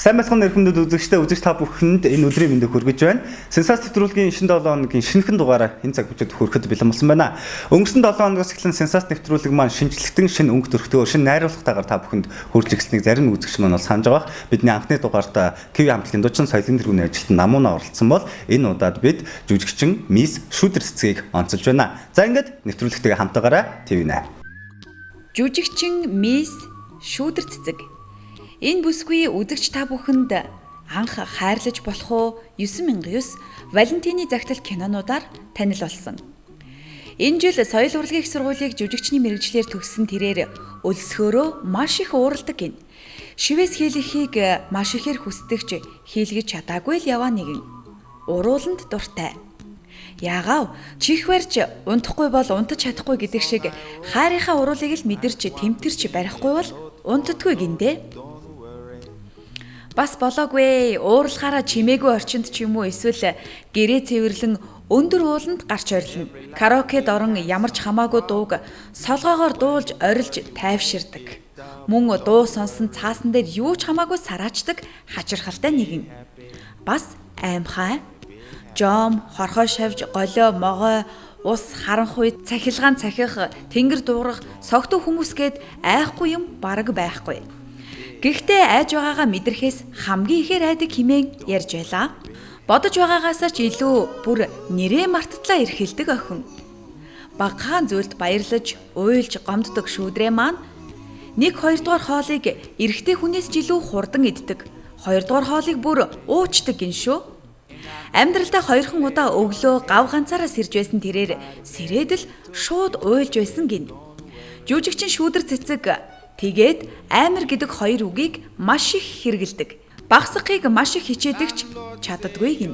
Сайн байцгаана эрхэмлэд үзэгчдээ, үзэгч та бүхэнд энэ өдрийн мэндийг хүргэж байна. Сенсац нэвтрүүлгийн шинэ 7 хоногийн шинэхэн дугаараа энэ цаг мөчид хүрэхэд бэлэн болсон байна. Өнгөрсөн 7 хоногоос эхлэн Сенсац нэвтрүүлэг маань шинжлэхтэн шинэ өнгө төрхтөөр, шинэ найруулгатайгаар та бүхэнд хүрж ирснийг зарим үзэгч маань бол санаж байгаа. Бидний анхны дугаарт Киви хамтлагийн дуучин соёлын тэргүүний ажилтан Намууна оролцсон бол энэ удаад бид жүжигчин Мисс Шүүдэр цэцгийг онцолж байна. За ингээд нэвтрүүлэгтэйгээ хамтаагаарай ТV8. Жүжигчин Мисс Шүүдэр цэцэг. Энэ бүсгүй үзэгч та бүхэнд анх хайрлаж болох уу 9009 Валентины загтал кинонуудаар танил болсон. Энэ жил соёл урлагийн их сургуулийг жүжигчний мэргэжлээр төгссөн тэрээр өлсгөөрөө маш их ууралдаг гин. Шивээс хийлгэхийг маш ихээр хүсдэгч хийлгэж чадаагүй л яваа нэгэн. Урууланд дуртай. Яагав чих барьж унтахгүй бол унтаж чадахгүй гэдэг шиг хайрынхаа уруулыг л мэдэрч тэмтэрч барихгүй бол унтдаггүй гиндэ. Бас болоогүй уурлахаараа чимээгүй орчинд ч юм уу эсвэл гэрээ цэвэрлэн өндөр ууланд гарч орилно. Караокед орон ямар ч хамаагүй дууг солгоогоор дуулж орилж тайвширдаг. Мөн дуу сонсон цаасан дээр юу ч хамаагүй сараачдаг хачирхалтай нэгэн. Бас аймхай жом, хорхой шавж, голио, могой, ус, харанхуй, цахилгаан цахих, тэнгэр дуурах, согтуу хүмүүс гээд айхгүй юм бараг байхгүй. Гэхдээ айж байгаагаа мэдрэхээс хамгийн ихээр айдаг хэмээн ярьж байлаа. Бодож байгаагаасаа ч илүү бүр нэрээ марттлаа эрхэлдэг охин. Багахан зүйлд баярлаж, уйлж, гомддог шүүдрээ маань 1 2 дугаар хоолыг эрэгтэй хүнээс ч илүү хурдан иддэг. 2 дугаар хоолыг бүр уучдаг гин шүү. Амьдралдаа 2хан удаа өглөө гав ганцаараа сэрж байсан тэрээр сэрээд л шууд уйлж байсан гин. Жүжигчин шүүдэр цэцэг тэгээд аймар гэдэг хоёр үгийг маш их хэрэгэлдэг. Багсахыг маш их хичээдэгч чаддаггүй гин.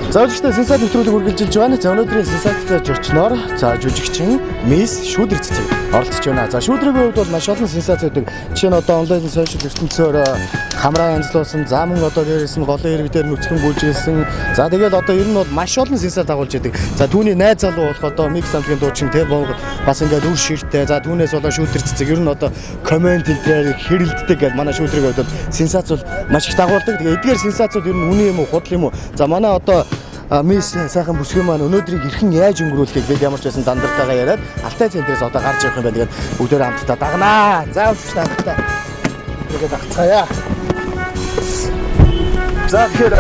За үзэгчдээ, сенсац нэвтрүүлэг үргэлжилж байна. За өнөөдрийн сенсацтай зочноор за жүжигчин Мисс Шүүдэр цэцэг оролцож байна. За шүүдрийн хувьд бол маш олон сенсац өгдөг. Жишээ нь одоо онлайн сошиал ертөнцөөр хамраа янзлуулсан, за мөн одоо дээрээс нь голын хэрэг дээр нүцгэн гүйжсэн. За тэгээд одоо ер нь бол маш олон сенсац дагуулж яадаг. За түүний найз залуу болох одоо микс хамтлагийн дуучин тэр бас ингээд үр ширтэй. За түүнээс болоо шүүдэр цэцэг ер нь одоо коммент энэ хэрэлддэг гэдэг манай шүүдрийн хувьд бол сенсац бол маш их дагуулдаг. Тэгээд эдгээр сенсацууд ер нь үнэн юм уу, худал юм уу? За манай одоо Мисс сайхан бүсгүй маань өнөөдрийг хэрхэн яаж өнгөрүүлэхийг бид ямар ч байсан дандартайгаа яриад Алтай центрээс одоо гарч явах юм байна. Тэгээд бүгдээрээ хамтдаа дагнаа. За үзэгч та хамтдаа. Тэгээд дагцгаая. За тэгэхээр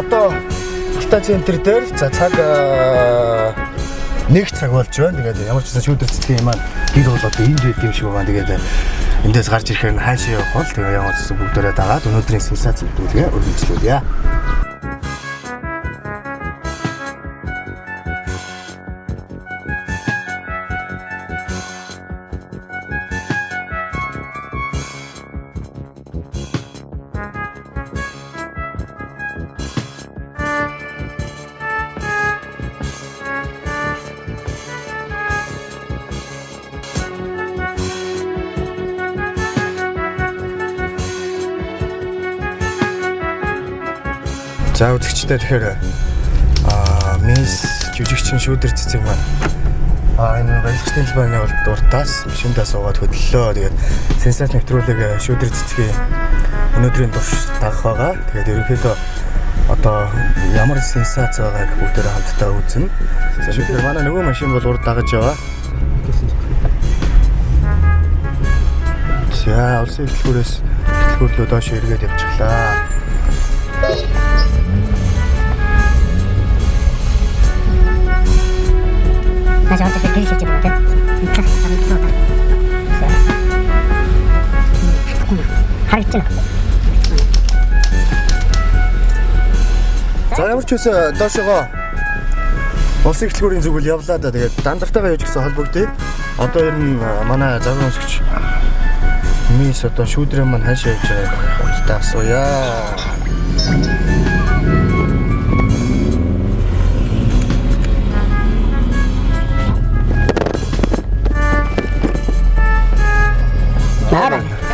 одоо Алтай центр дээр за цаг 1 цаг болж байна. Тэгээд ямар ч байсан шүүдэр цэцгийн юм маань гэр бол одоо энд байд юм шиг байгаа. Тэгээд эндээс гарч ирэхээр нь хаашаа явах бол тэгээд ямар ч байсан бүгдээрээ дагаад өнөөдрийн сенсац нэвтрүүлгээ үргэлжлүүлье. За үзэгчдээ, тэгэхээр Мисс жүжигчин шүүдэр цэцэг маань энэ барилгачдын талбайны бол дуртаас машиндаа суугаад хөдлөлөө. Тэгээд сенсац нэвтрүүлэг шүүдэр цэцгийн өнөөдрийн турш дагах байгаа. Тэгээд ерөнхийдөө одоо ямар сенсац байгааг бүгдээрээ хамтдаа үзнэ. За шүүдэр манай нөгөө машин бол урд дагаж яваа. За улсын ихтлгүүрээс ихтлгүүрлөө доош эргээд явчихлаа. За ямар ч байсан доошогоо улсын ихтлгүүрийн зүгэл явлаа да. Тэгээд дандартайгаа яаж гэсэн холбогдъё. Одоо ер нь манай завын өмсгч Мисс одоо шүүдрээ маань хаашаа явж байгааг хамтдаа асууя.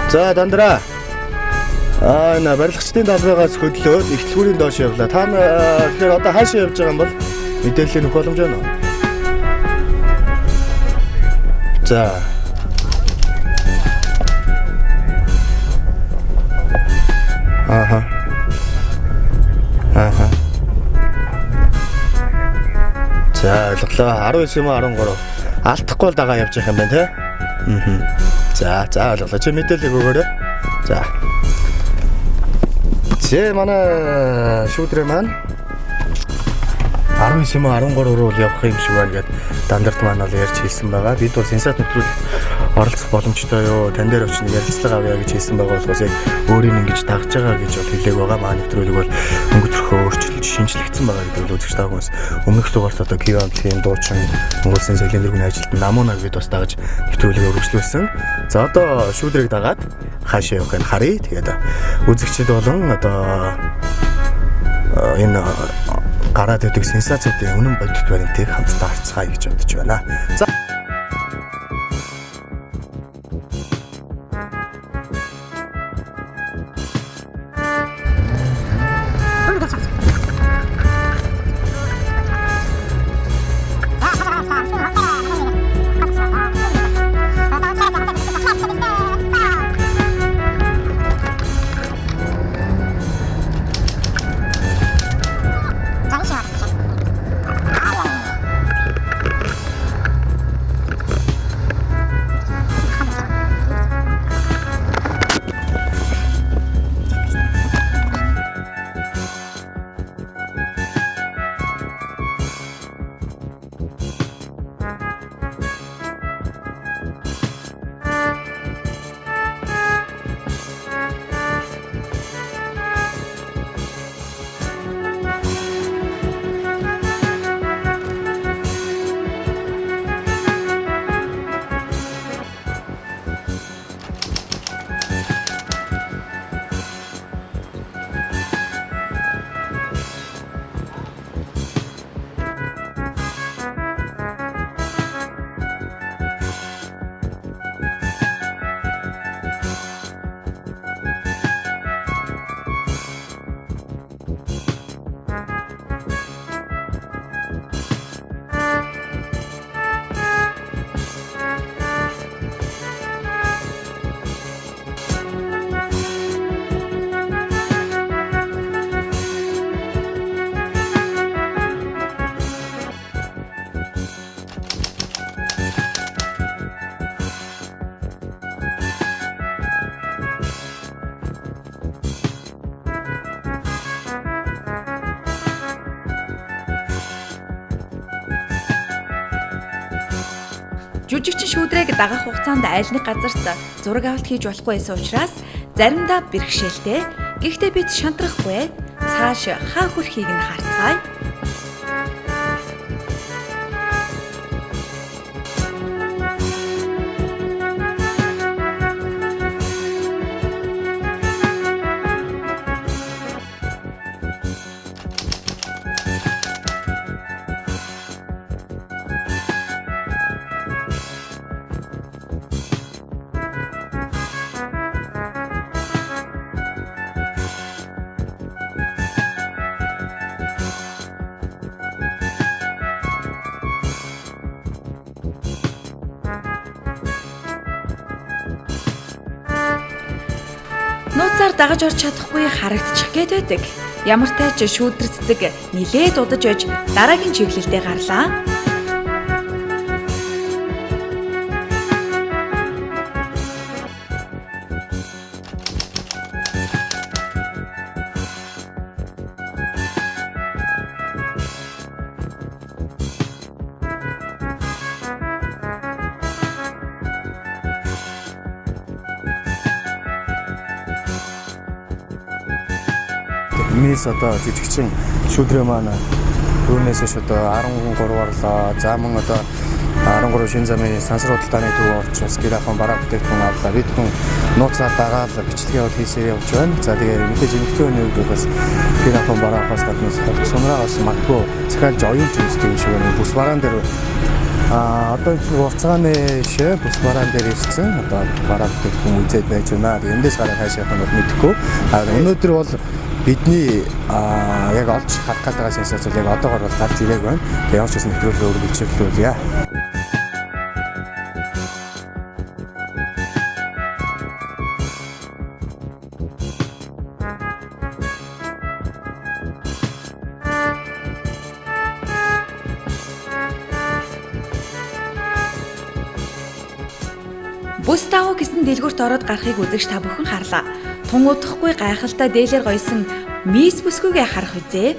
За Дандраа. Энэ барилгачдын талбайгаас хөдлөөд ихтлгүүрийн доош явлаа. Та тэгэхээр одоо хаашаа явж байгаа юм бол мэдээлэл өгөх боломж байна уу? За. Ааха. Ааха. За ойлголоо. 19 юм уу 13. Алдахгүй л дагаа явж явах юм байна те. Аа. За за ойлголоо. Чи мэдээлэл өгөөрэй. За. Зэ манай шүүдрээ маань 19 юм уу 13 руу явах юм шиг байна гэд дандарт маань бол ярьж хэлсэн байгаа. Бид бол сенсат нэвтрүүлэгт оролцох боломжтой юу? Тан дээр очиж нэг ярилцлага авъя гэж хэлсэн байгаа болохоос яг өөрийг ингэж дагж байгаа гэж бол хэлээг байгаа. Манай нэвтрүүлэг бол өнгө төрхөө өөрчилж шинжлэгдсэн байгаа гэдэг л үзэгч та хүмүүс өмнөх дугаарт одоо Киви амтлагийн дуучин Монгол Улсын соёлын дэргэний ажилтан Намунаг бид бас дагаж нэвтрүүлгийг өргөжлүүлсэн. За одоо шүүдрийг дагаад хаашаа явахыг харъя. Тэгээд үзэгчид болон одоо энэ гараад өгдөг сенсацуудын үнэн бодит баримтыг хамтдаа харцгаая гэж бодож байна. За Жүжигчин шүүдрэг дагах хугацаанд аль нэг газарт зураг авалт хийж болохгүй байсан учраас заримдаа бэрхшээлтэй. Гэхдээ бид шантрахгүй. Цааш хаа хүрэхийг нь харцгаая. Нууцаар дагаж орч чадахгүй харагдчих гээд байдаг. Ямар ч тач шүүдэр цэцэг нилээд удаж ож дараагийн чиглэлдээ гарлаа. Мис одоо жижигчин шүүдрээ маань түүнээс ш одоо 13 орлоо. За мөн одоо 13 шин замын сансар худалдааны төв орч бас гэр ахуйн бараа бүтээгдэхүүн авлаа. Бид хүн нууцаар дагаад бичлэгээ бол хийсээр явж байна. За тэгээ мэдээж эмэгтэй хүний хувьд бол бас гэр ахуйн бараа авахаас гадна хувц сунраа бас магадгүй захиалж оюун ч үздэг юм шиг байна. Бүс бараан дээр одоо урцгааны шээ бүс бараан дээр ирсэн. Одоо бараа бүтээгдэхүүн үзээд байж байна. Тэгээ эндээс гараад хаашаа явах нь бол мэдэхгүй. Өнөөдөр бол бидний яг олж харах гээд байгаа сенсац бол яг одоогор бол гарч ирээг байна. Тэгээ ямар ч байсан нэвтрүүлгээ үргэлжлүүлье. Бүс давуу гэсэн дэлгүүрт ороод гарахыг үзэгч та бүхэн харлаа. Тун удахгүй гайхалтай дээлэр гоёсон мисс бүсгүйгээ харах үзээ.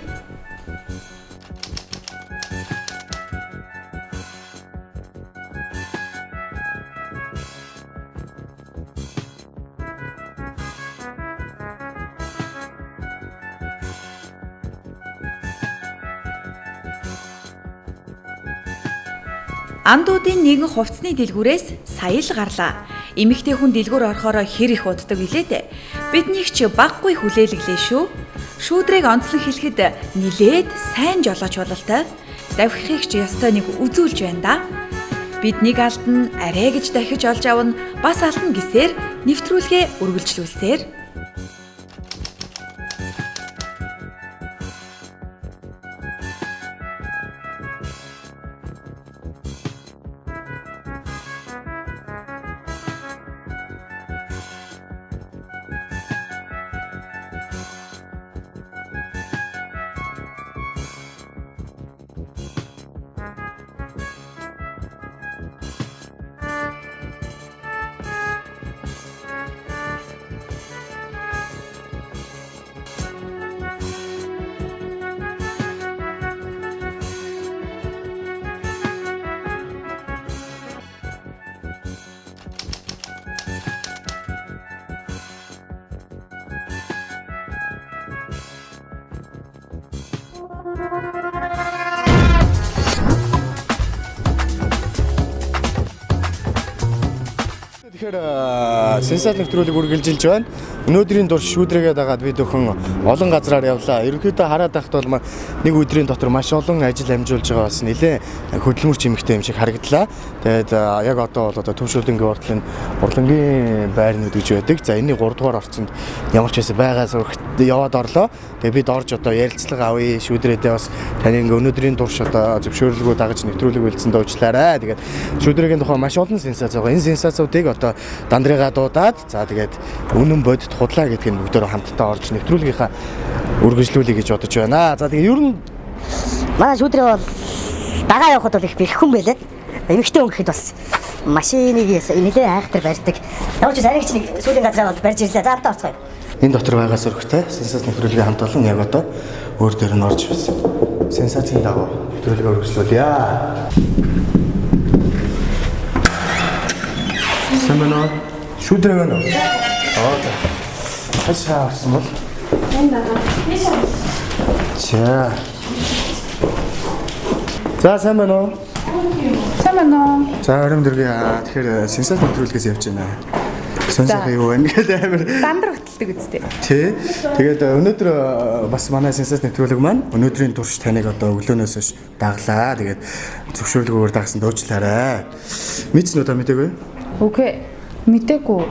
Андуудын нэгэн хувцсны дэлгүүрээс сая л гарлаа. Эмэгтэй хүн дэлгүүр орохороо хэр их уддаг билээ дээ. Биднийг ч баггүй хүлээлгэлээ шүү. Шүүдрийг онцлон хэлэхэд нилээд сайн жолооч бололтой. Давхихыг ч ёстой нэг үзүүлж байна да. Бид нэг алдна, арай гэж дахиж олж авна, бас алдна гэсээр нэвтрүүлгээ үргэлжлүүлсээр. Тэгэхээр сенсац нэвтрүүлэг үргэлжилж байна. Өнөөдрийн турш шүүдрээгээ дагаад бид өхөн олон газраар явлаа. Ерөнхийдөө хараад байхад бол нэг өдрийн дотор маш олон ажил амжуулж байгаа бас нэлээд хөдөлмөрч эмэгтэй юм шиг харагдлаа. Тэгээд яг одоо бол одоо Төв шүлэнгийн урдлын урлангийн байрнууд гэж байдаг. За энэний 3 дугаар орцонд ямар ч байсан байгаа зурагт яваад орлоо. Тэгээд бид орж одоо ярилцлага авъя. Шүүдрээдээ бас таны ингээ өнөөдрийн турш одоо зөвшөөрлгөө дагаж нэвтрүүлэг бэлдсэн дуучлаарай. Тэгээд шүүдрээгийн тухай маш олон сенсац байгаа. Энэ сенсацуудыг одоо дандрыгаа дуудаад за тэгээд үнэн бодит худлаа гэдгийг нь бүгдөө хамтдаа орж нэвтрүүлгийнхаа үргэлжлүүлэе гэж бодож байна. За тэгээд ер нь манай шүүдрээ бол дагаа явахад бол их бэлхэн байлаа. Эмэгтэй хүн гэхэд бас машиныг нэлээд айхтар барьдаг. Ямар ч аригч нэг сүүлийн газраа бол барьж ирлээ. За хамтаа орцгоё. Энэ дотор байгаа сөрөгтэй сенсац нэвтрүүлгийн хамт олон яг одоо өөр дээр нь орж ирсэн. Сенсацийн дагуу нэвтрүүлгээ үргэлжлүүлье. Сайн байна уу? Шүүдрээ байна уу? Аа за. Хашаа авсан бол? Энэ байна. Тийш авсан. За. За сайн байна уу? Сайн байна уу? За оройн дөргий. Тэгэхээр сенсац нэвтрүүлгээс явж байна. Сонсох юу вэ гэдэг амар дандар хөтэлдэг үстэй. Тий. Тэгээд өнөөдөр бас манай сенсац нэвтрүүлэг маань өнөөдрийн турш таныг одоо өглөөнөөс хойш даглаа. Тэгээд зөвшөөрлгөөр дагсан дуучлаарай. Мэдсэн үү та мдээгүй? Үгүй мдээгүй.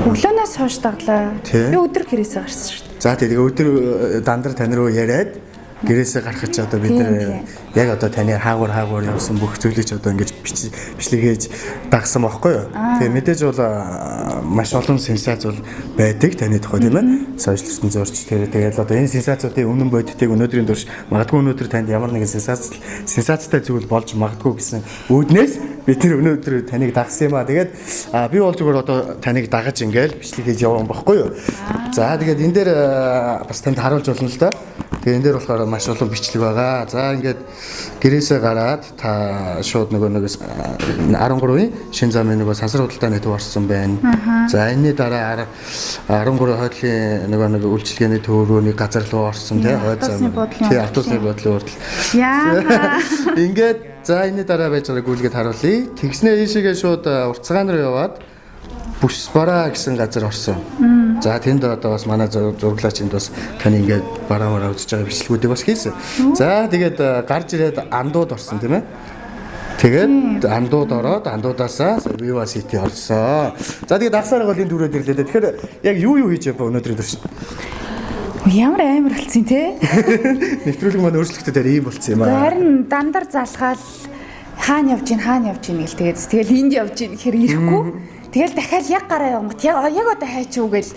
Өглөөнөөс хойш даглаа. Тий. Би өдөр гэрээсээ гарсан шүү дээ. За тий. Тэгээд өдөр дандар тань руу яриад гэрээсээ гарах чи одоо бид нар яг одоо таны хаагур явсан бүх зүйлийг ч одоо ингэж бичлэг хийж дагсан байхгүй юу? Тэгээ мэдээж бол маш олон сенсац бол байдаг таны тухай тийм ээ. Сошиал ертөнцийн зурч тэр тэгээд одоо энэ сенсацуудын үнэн бодитыг өнөөдрийн турш магадгүй өнөөдөр танд ямар нэгэн сенсацтай зүйл болж магадгүй гэсэн үүднээс бид тэр өнөөдөр таныг дагсан юм аа. Тэгээд би бол зүгээр одоо таныг дагаж ингээл бичлэг хийж яваа юм байхгүй юу? За тэгээд энэ дээр бас танд харуулж болно л да. Тэгээ энэ дээр болохоор маш олон бичлэг байгаа. За ингээд гэрээсээ гараад та шууд нөгөө 13-ийн шин замын нөгөө сансар худалдааны төв орсон байна. За энэний дараа 13 хойдлын нөгөө нэг үйлчилгээний төв рүү нэг газар руу орсон тий хойд зам. Тий автобусны бодлын урдл. Яа. Ингээд за энэний дараа байж байгаа гүйлгээд харуулъя. Тэгснээ ийшээгээ шууд уртцгаан руу яваад бүс бараа гэсэн газар орсон. За тэнд одоо бас манай зураглаач энд бас таны ингээд бараа мараа үзэж байгаа бичлэгүүдийг бас хийсэн. За тэгээд гарч ирээд андууд орсон тийм ээ. Тэгээд андууд ороод андуудаасаа Viva City орсон. За тэгээд дагсаар бол энэ түрээд ирлээ. Тэгэхээр яг юу хийж яваа өнөөдрийн турш? Ямар амар болцсон те. Нэвтрүүлэг маань өөрчлөгдөд арай ийм болцсон юм аа. Харин дандар залгаал хаана явж гин гэл тэгээд тэгэл энд явж гин гэхэр ирэхгүй. Тэгэл дахиад яг гараа явангат яг одоо хайч уу гэл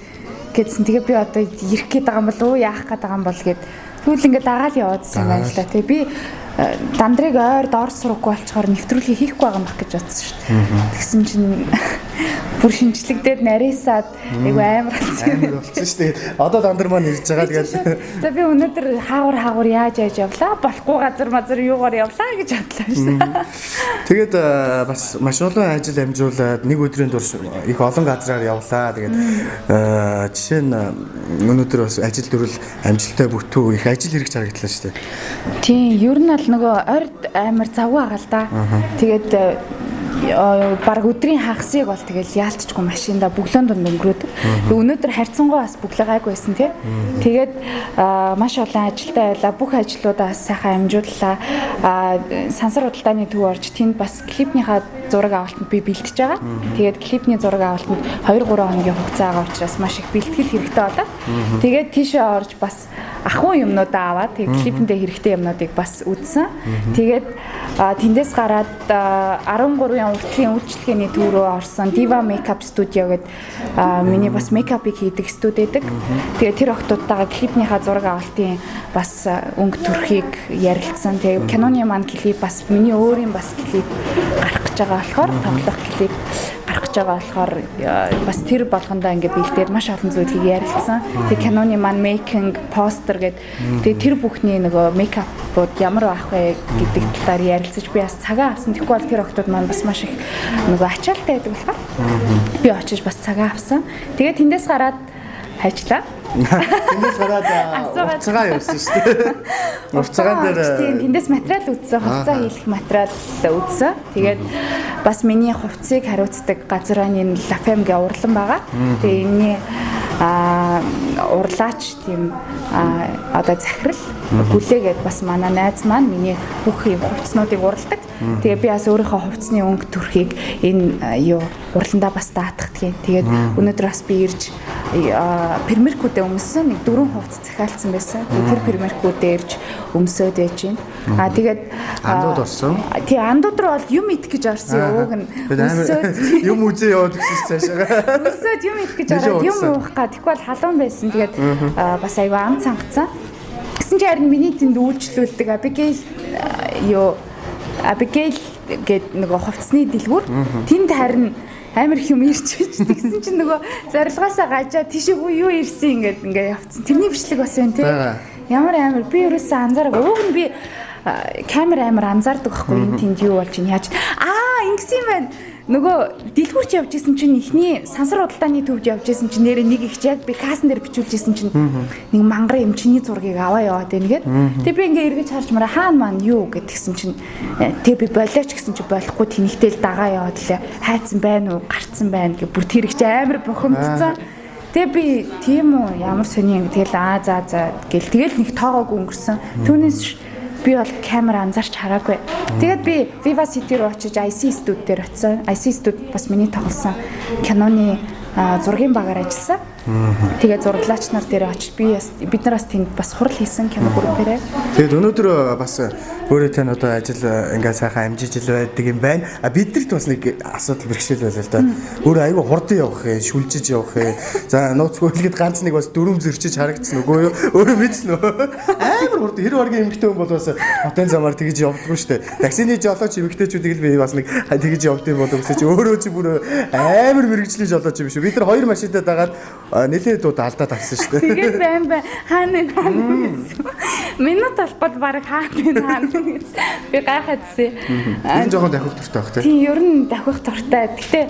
гэдсэн. Тэгээ би одоо ирэх гээд байгаа юм болов уу яах гээд байгаа юм бол гэд тэгвэл ингээд дагаал яваадсан юм байна л да. Тэгээ би Дандрыг ойр доор сураггүй болчоор нэвтрүүлгийг хийхгүй байгаа юм баг гэж бодсон шүү дээ. Тэгсэн чинь бүр шинжлэгдээд нарийсаад айгу амар болсон. Амар болсон шүү дээ. Одоо Дандар маань ирж байгаа тэгээд. За би өнөөдөр хаагур яаж явлаа? Болохгүй газар мазар юугаар явлаа гэж бодлоо шүү дээ. Тэгээд бас маш олон ажил амжуулаад нэг өдрийн турш их олон газраар явлаа. Тэгээд жишээ нь өнөөдөр бас ажил төрөл амжилттай бүтүү их ажил хэрэгч харагдлаа шүү дээ. Тийм, ер нь бол нөгөө ойрд амар завгүй байгаа л да. Тэгээд баг өдрийн хагасыг бол тэгэл яалтчгүй машинда бөглөөн дунд өнгөрөөдөг. Өнөөдөр харьцангуй бас бөглөө гайгүй байсан тий. Тэгээд маш олон ажилтай байлаа. Бүх ажлуудаа бас сайхан амжууллаа. Сансар худалдааны төв орж тэнд бас клипнийхаа зураг авалтанд би бэлтэж байгаа. Тэгээд клипний зураг авалтанд 2-3 хоногийн хугацаа байгаа учраас маш их бэлтгэл хэрэгтэй болоо. Тэгээд тийшээ орж бас ахуй юмнуудаа аваад тэгээд клипэндээ хэрэгтэй юмнуудыг бас үзсэн. Тэгээд тэндээс гараад 13-ын уртлагын үйлчилгээний төв рүү орсон Diva Makeup Studio гэдэг миний бас мейкапыг хийдэг студи байдаг. Тэгээд тэр охтуудтайгаа клипнийхаа зураг авалтын бас өнгө төрхийг ярилцсан. Тэгээд киноны маань клип бас миний өөрийн бас клип гарах гэж байгаа болохоор тоглох клип гарах гэж байгаа болохоор бас тэр болгондоо ингээ бэлдээд маш олон зүйлийг ярилцсан. Тэгээд киноны маань making, постэр гээд тэгээд тэр бүхний нөгөө мейкапууд ямар байх вэ гэдэг талаар ярилцаж би бас цагаа авсан. Тэгэхгүй бол тэр охтууд маань бас маш их нөгөө ачаалтай байдаг болохоор би очиж бас цагаа авсан. Тэгээд тэндээс гараад хайчлаа. Тэндээс гараад уртцгаа явсан шүү дээ. Уртцгаан дээр тийм тэндээс материал үзсэн, хувцас хийлэх материал үзсэн. Тэгээд бас миний хувцсыг хариуцдаг газрын Лафем гэ урлан байгаа. Тэгээ энэний урлаач тийм одоо захирал гүлээгээд бас манай найз маань миний бүх юм хувцснуудыг уралдаг. Тэгээ би бас өөрийнхөө хувцсны өнгө төрхийг энэ юу урландаа бас даатгадаг. Тэгээд өнөөдөр бас би ирж премьеркүүдээ өмссөн нэг 4 хувцас захиалцсан байсан. Тэр премьеркүүдээ ирж өмсөөд байж байна. Аа тэгээд андууд орсон. Тий, андууд руу бол юм идэх гэж орсон ууг нь өмсөөд юм үзээ яваад гэсэн цаашаа. Өмсөөд юм идэх гэж ороод юм уух га. Тэгэхгүй бол халуун байсан. Тэгээд бас аюу ам цангацсан. Гэсэн чи харин миний тэнд үйлчлүүлдэг Abigail Abigail гээд нөгөө хувцсны дэлгүүр тэнд харин амар их юм ирж ич. Тэгсэн чинь нөгөө зорилгоосоо гажаа тийшээ юу ирсэн ингээд ингээ явцсан. Тэрний бичлэг бас байна тий. Ямар амар би ерөөсөө анзаараагүй. Уг нь би камер амар анзаардаг байхгүй энэ тэнд юу болж ийн яаж. Аа ингэсэн юм байна. Нөгөө дэлгүүрч явж исэн чинь эхний сансар худалдааны төвд явж исэн чинь нэрээ нэг их яг би кассан дээр бичүүлж исэн чинь нэг мангар эмчний зургийг аваа яваад байна гэд. Тэг би ингээ эргэж харж мараа хаана маань юу гэдгсэн чинь тэг би болооч гэсэн чинь болохгүй тэнэгтэл дагаа яваад лээ. Хайцсан байна уу, гарцсан байна гэ бүр тэр их чи амар бухимдсан. Тэг би тийм үү ямар сони юм тэгэл аа за за гэл тэгэл нэг тоогоогүй өнгөрсөн. Түүнээс би бол камер анзаарч хараагүй. Тэгээд би Viva City руу очиж IC студи дээр очисон. IC студи бас миний тоглосон киноны зургийн багаар ажилласан. Тэгээд зураглаач нар дээр очиж бид нар бас тэнд бас хурал хийсэн кино группээрээ. Тэгээд өнөөдөр бас өөрөө тань одоо ажил ингээ сайхан амжиж ил байдаг юм байна. А биднэрт бас нэг асуудал бэрхшээл байлаа л да. Өөрөө айгүй хурдан явах юм, шүлжиж явах юм. За нууц хөлгөд ганц нэг бас дүрм зөрчиж харагдсан үгүй юу? Өөрөө мэдсэн үү? Амар хурдан хэр баргийн эмэгтэй хүн бол бас хотын замаар тэгж явдггүй шүү дээ. Таксины жолооч эмэгтэйчүүдийг л би бас нэг тэгж явд юм болов гэсэн чи өөрөө чи бүр амар мэрэгжлийн жолооч юм шүү. Бид нар хоёр машинтай дагаад нэлээд удаа алдаад авсан шүү дээ. Тэгээд байн байн хаана хаана гэсэн. Минут албал баг хаана хаана гэсэн. Би гайхаадсэн. Энэ жоохон давхих дуртай байх тийм. Ер нь давхих дуртай. Гэхдээ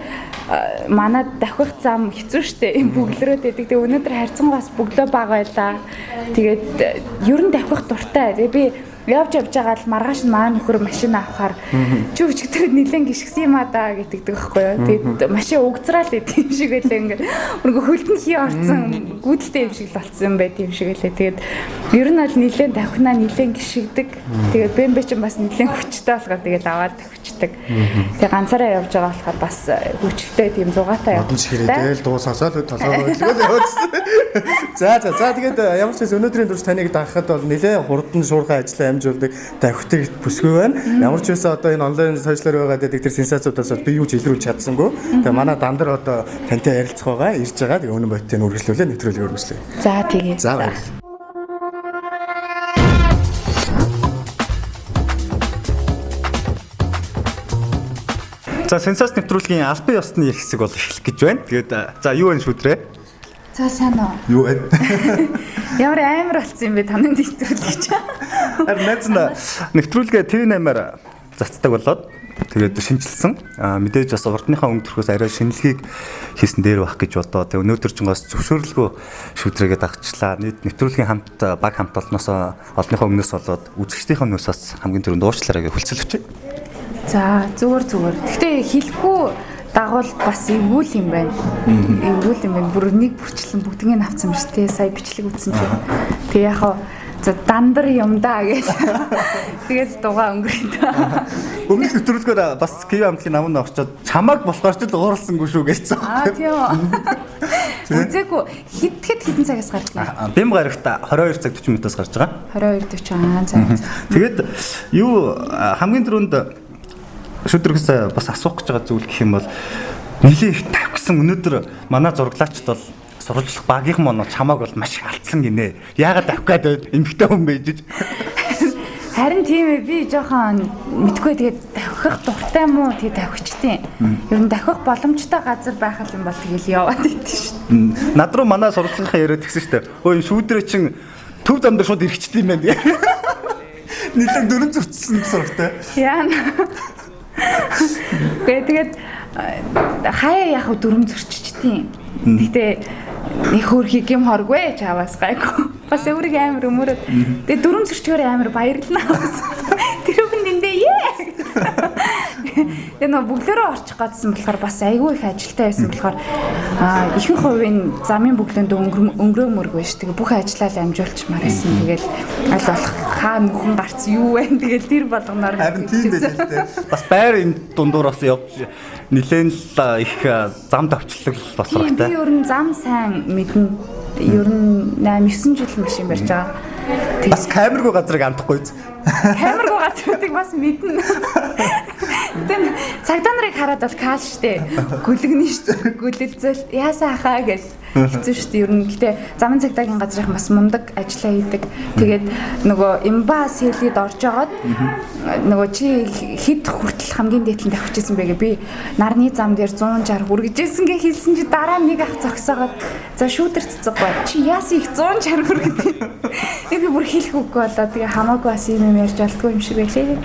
манай давхих зам хэцүү шүү дээ. Бөглөрөөд байдаг. Тэгээ өнөөдөр харьцангуй бас бөглөө баг байлаа. Тэгээд ер нь давхих дуртай. Тэгээ би явж байгаа л маргааш нь маа нөхөр машин авахар чи өчигдөр нилээн гიშгсэн юм а да гэдэгдэг байхгүй юу. Тэгээд машин угцраал идэв юм шиг байлаа ингээд. Нөгөө хөлд нь хий орцсон гүйдэлтэй юм шиг л болцсон юм байт юм шиг байлаа. Тэгээд ер нь бол нилээн давхнаа нилээн гიშгдэг. Тэгээд бэмбэ чинь бас нилээн хүчтэй болохоор тэгээд аваад давхичдаг. Тэгээд ганцаараа явж байгаа болохоор бас хүчтэй тийм зугаатай явж. Тэгэл дуу сонсоод толгой хөдөлгөөл явуулсан. За за за тэгээд ямар ч байсан өнөөдрийн турш таныг дагахад бол нилээн хурдан шуурхай ажиллаа амжуулдаг давхтыг бүсгүй байна. Ямар ч байсан одоо энэ онлайн сошиалар байгаа гэдэг тэр сенсацуудаас би юу ч илрүүлж чадсангүй. Тэгээ манай Дандар одоо тантай ярилцах байгаа, ирж байгаа. Тэгээ үнэн бодитыг үргэлжлүүлээ, нэвтрүүлгийг үргэлжлэе. За тэгээ. За баярлалаа. За, сенсац нэвтрүүлгийн албан ёсны хэсэг бол эхлэх гэж байна. Тэгээд за, юу вэ, шүдрээ? За, сайн уу. Юу вэ? Ямар амар болсон юм бэ таны нэвтрүүлэг чи? Харин найз нь нэвтрүүлгээ TV8-аар цацдаг болоод тэгээд шинжилсэн. Мэдээж бас урдныхаа өнгө төрхөөс арай шинэлгийг хийсэн дээр байх гэж бодоо. Тэгээд өнөөдөр ч бас зөвшөөрлгүй шүдрээгээ дагчлаа. Нийт нэвтрүүлгийн хамт баг хамт олноос олонныхоо өмнөөс болоод үзэгчдийнхээ өмнөөс бас хамгийн түрүүнд уучлаарай гэж хүлцэл өчье. За, зүгээр. Гэхдээ хэлэхгүй дагуул бас эвгүй л юм байна. Эвгүй л юм байна. Бүр нэг бүрчлэн бүгднийг авцсан ба шүү дээ. Сая бичлэг үзсэн чинь. Тэгээ яг хаа за дандар юм да гэж. Тэгэл дугаа өнгөрöd. Өмнөх нэвтрүүлгээр бас Киви амтлагийн намд орчоод чамааг болохоор ч л ууралсангүй шүү гэсэн. Аа, тийм үү. Үзээгүй хэд хэдэн цагаас гардаг юм? Бэм гарагт 22 цаг 40 минутаас гарч байгаа. 22:40 аа, за. Тэгээд юу, хамгийн түрүүнд шүдрэгс бас асуух гэж байгаа зүйл гэх юм бол нэлийн их тавьсан өнөөдөр манай зураглаачд бол сурвалжлах багийнхан маань чамааг бол маш их алдсан гинэ. Яагаад авах гээд эмгтэй хүн байж. Харин тийм ээ, би жоохон мэдгүй, тэгээд давхих дуртай юм уу, тэгээд давхичдیں۔ Ер нь давхих боломжтой газар байх юм бол тэгэл яваад идэв шүү дээ. Над руу манай сурвалжлагынхаа яриад тэгсэн шүү дээ. Өө, энэ шүүдрээ чин төв зам дээр шууд ирэхчихдээ юм байна. Нилээн дөрөн зөрчсөн сурагтай. Яана. Тэгээд хаяа яг дөрөм зөрчичдیں۔ Гэтэ нэг хөөрхий гем хоргүй чаваас гайгүй. Бас өөрийг амар өмөрөөд. Тэгээ дөрөм зөрчгөөр амар баярлнаа бас. Тэр хүн эндээ ее. Тэгээ нөө бөглөөрөө орчих гадсан болохоор бас айгүй их ажилтай байсан болохоор ихэнх хувийн замын бөглөөнд өнгөрөө мөргөө ш. Тэгээ бүх ажлаа л амжуулчмаар байсан. Тэгэл аль болох хаа нөхөн гарц юу вэ? Тэгэл тэр болгоноор харин тийм байх л дээ. Бас байр юм дундуур бас явж нилээн л их зам давчлаг бас хэрэгтэй. Би ер нь зам сайн мэднэ. Ер нь 8 9 жил машин барьж байгаа. Бас камергүй газрыг андахгүй. Камергүй газруудыг бас мэднэ. Тэгэн цагдаа нарыг хараад бол каал штэ. Гүлгэнэ штэ. Гүлэлзэл яасаа хаа гэл хэцүү штэ. Ер нь гэтээ замын цагдаагийн газрынхан бас мундаг ажиллаа хийдэг. Тэгээд нөгөө имба сэлид орж агаад нөгөө чи хэд хүртэл хамгийн дээдлэн тавьчихсан бэ гэ, би нарны зам дээр 160 хүргэжсэн гэ хэлсэн чи дараа нэг ах зогсоогоод за шүүдэр цэцэг гоо чи яасан их 160 хүргэдэг. Би бүр хэлэх үггүй болоо. Тэгээ хамаагүй бас юм ярьж болтгүй юм шиг байлээ.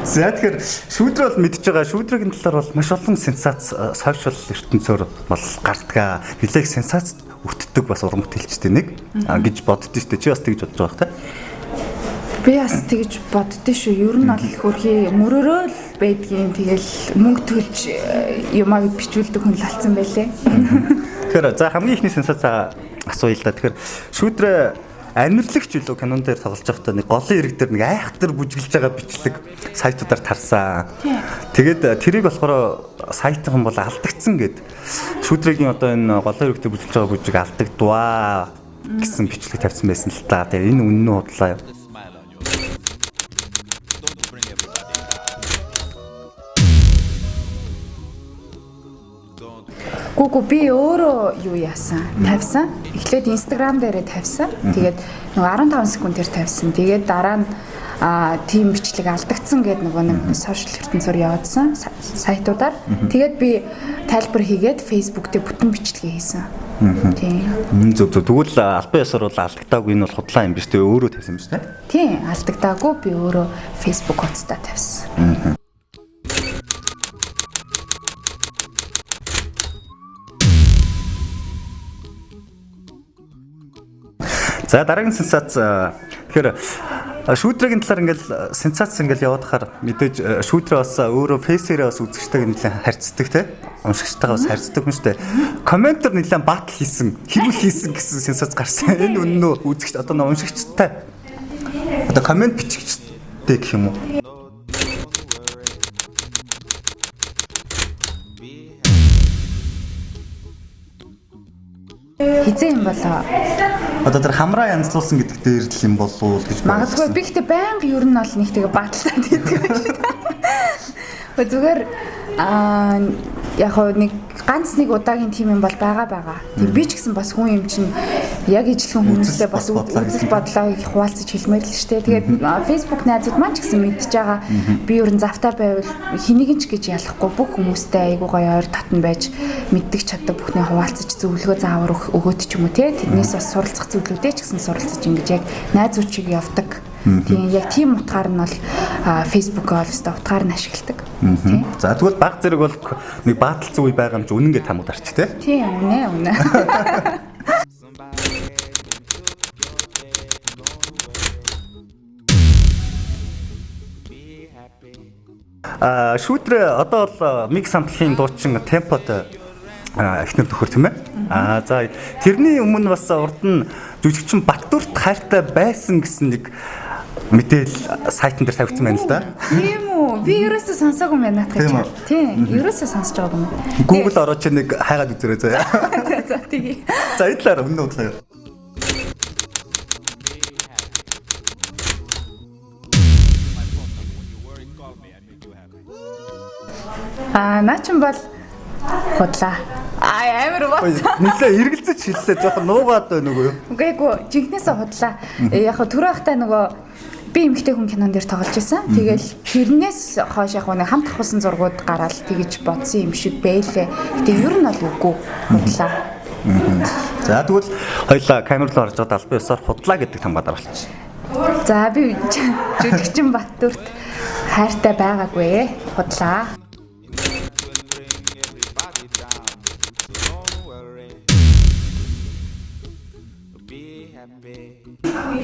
За, тэгэхээр шүүдрээ бол мэдж байгаа. Шүүдрийн талаар бол маш олон сенсац сошиал ертөнцөөр бол гардгаа. Нилээх сенсац өртдөг бас уран бүтээлчтэй нэг гэж боддөө шүү дээ. Чи бас тэгж бодож байгаа хэ? Би бас тэгж боддөө шүү. Ер нь бол хөрхий мөрөөрөө л байдгийн. Тэгэл мөнгө төлж юмаа бичүүлдэг хүн л алдсан байлээ. Тэгэхээр за, хамгийн ихний сенсац асууя л да. Тэгэхээр шүүдрээ амирлагч үлээ кинон дээр тоглож байхдаа нэг голын ирэг дээр нэг айхтар бүжиглж байгаа бичлэг сайтуудаар тарсан. Тэгээд тэрийг болохоор сайтынхан бол алдагдсан гэд, шүүдрийн одоо энэ голын ирэг дээр бүжиглж байгаа бүжиг алдагдваа гэсэн бичлэг тавьсан байсан л та. Тэгээ энэ үнэн үү, худлаа юу? Гүгү, би өөрөө юу яасан? Тавьсан. Эхлээд Instagram дээрээ тавьсан. Тэгээд нөгөө 15 секундээр тавьсан. Тэгээд дараа нь тийм бичлэг алдагдсан гэдэг нөгөө нэг сошиал ертөнцөөр явуулсан сайтуудаар. Тэгээд би тайлбар хийгээд Facebook дээр бүтэн бичлэгээ хийсэн. Тийм. Зөв зөв. Тэгвэл албан ёсоор бол алдагдаагүй, энэ бол худлаа юм биш үү? Өөрөө тавьсан юм шүү дээ. Тийм, алдагдаагүй, би өөрөө Facebook хуудасдаа тавьсан. За, дараагийн сенсац, тэгэхээр шүүдрийн талаар ингээл сенсац ингээл яваад хахаар мэдээж шүүдрээ бас өөрөө фейсээрээ бас үзэгчтэйг нэлээд харьцдаг те, уншигчтайгаа бас харьцдаг юм шүү дээ. Комментер нэлээд батл хийсэн, хэрүүл хийсэн гэсэн сенсац гарсан. Энэ үнэн үү, үзэгч одоо нөө уншигчтай одоо коммент бичигчтэй гэх юм уу? Хизээ юм болоо? Одоо тэр хамраа янзлуулсан гэдэг дээр л юм болов уу гэж Магадгүй, би гэхдээ байнга ер нь бол нэг тэгээ батлаад идэг юм шиг. Гэхдээ зүгээр яг хоо нэг ганц нэг удаагийн тим юм бол байгаа. Тэг би ч гэсэн бас хүн юм чинь Яг ижлэгэн хүмүүстэй бас үзэл бодлоо их хуваалцаж хэлмээр л штэ. Тэгээд Facebook найзууд маань ч гэсэн мэдж байгаа. Би ер нь завтай байвал хэнийг ч гэж ялахгүй бүх хүмүүстэй айгуу гоё ойр татна байж мэддэг чаддаг бүхний хуваалцаж зөвлөгөө заавар өгөөд ч юм уу те. Тэднээс бас суралцах зүйлүүдээ ч гэсэн суралцаж ингэж яг найзууд чиг явдаг. Тийм яг тийм утгаар нь бол Facebook-өө бол өстой утгаар нь ашигладаг. Тийм. За тэгвэл баг зэрэг бол нэг бааталцсан үе байгаа юм чи үнэн гэж тамгад арч те. Тийм үнэ үнэ. Шүүдрээ одоо бол микс хамтлагийн дуучин темпот эхнэр нөхөр тийм ээ. Аа за тэрний өмнө бас урд нь жүжигчин Баттүрт хайртай байсан гэсэн нэг мэдээл сайтн дээр тавигдсан байна л да. Тийм үү? Би ерөөсөө сонсоогүй юм байна наадах гэж. Тийм, ерөөсөө сонсож байгаагүй юм. Google ороод чи нэг хайгаад үзээрэй заяа. За тэгье. За энэ талаар өмнө удлаа. Аа наа чин бол худлаа. Аа амар бат. Нилээ эргэлзэж хэллээ. Жохон нуугаад байна уу юу? Үгүй эгүй, жинхнээсээ худлаа. Яг хөө түрүү ахтай нөгөө би эмэгтэй хүн кинон дээр тоглож исэн. Тэгэл тэрнээс хойш яг нэг хамт авахсан зургууд гараал тэгэж бодсон юм шиг бэлээ. Гэтэ ер нь бол үгүй худлаа. За тэгвэл хоёлаа камер руу орж байгаа албан ёсоор худлаа гэдэг тамгаа даруулчих. За би жүжигчин Баттүрт хайртай байгаагүй худлаа.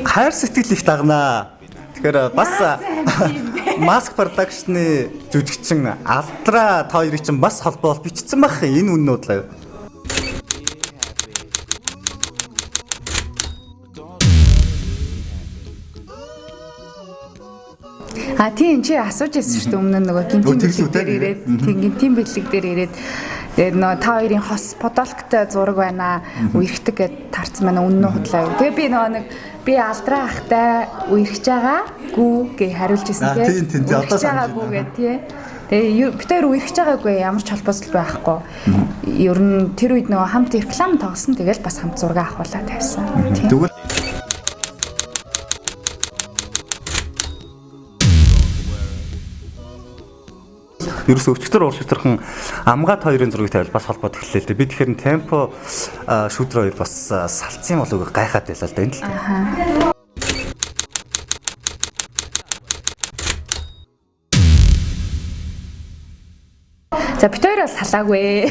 Хайр сэтгэл их дагнаа. Тэгэхээр бас Mask Production-ы жүжигчин Алдраа та хоёрыг чинь бас холбоо бичсэн байх энэ үнэн удлаа юу? А тийм чи асууж ирсэн шүү дээ өмнө нь нөгөө гинтийн бэлэг дээр ирээд тийм гинтийн бэлэг дээр ирээд тэгээд нөгөө та хоёрын хос Подолктой зураг байна үерхдэг гэд тарцсан байна үнэн үү худлаа юу. Тэгээ би нөгөө нэг би Алдраа ахтай үерхэж байгаа гүү гэж хариулж ирсэн тийм. Тийм тийм одоо санаж байгаагүй гэ тий. Тэгээ бид хоёр үерхэж байгаагүй ямар ч холбоосол байхгүй. Ер нь тэр үед нөгөө хамт реклам тоглосон тэгэл бас хамт зураг авахуулаа тавьсан. Тийм. Ерөөсөө өчтөр ууршигтархан амгаад хоёрын зургийг тавиал бас холбоод эхэллээ л дээ. Би тэгэхээр темпо шүүдрээ хоёр бас салцсан болов уу гайхаад байлаа л да энэ л. Аа. За бид хоёр бас салаагүй.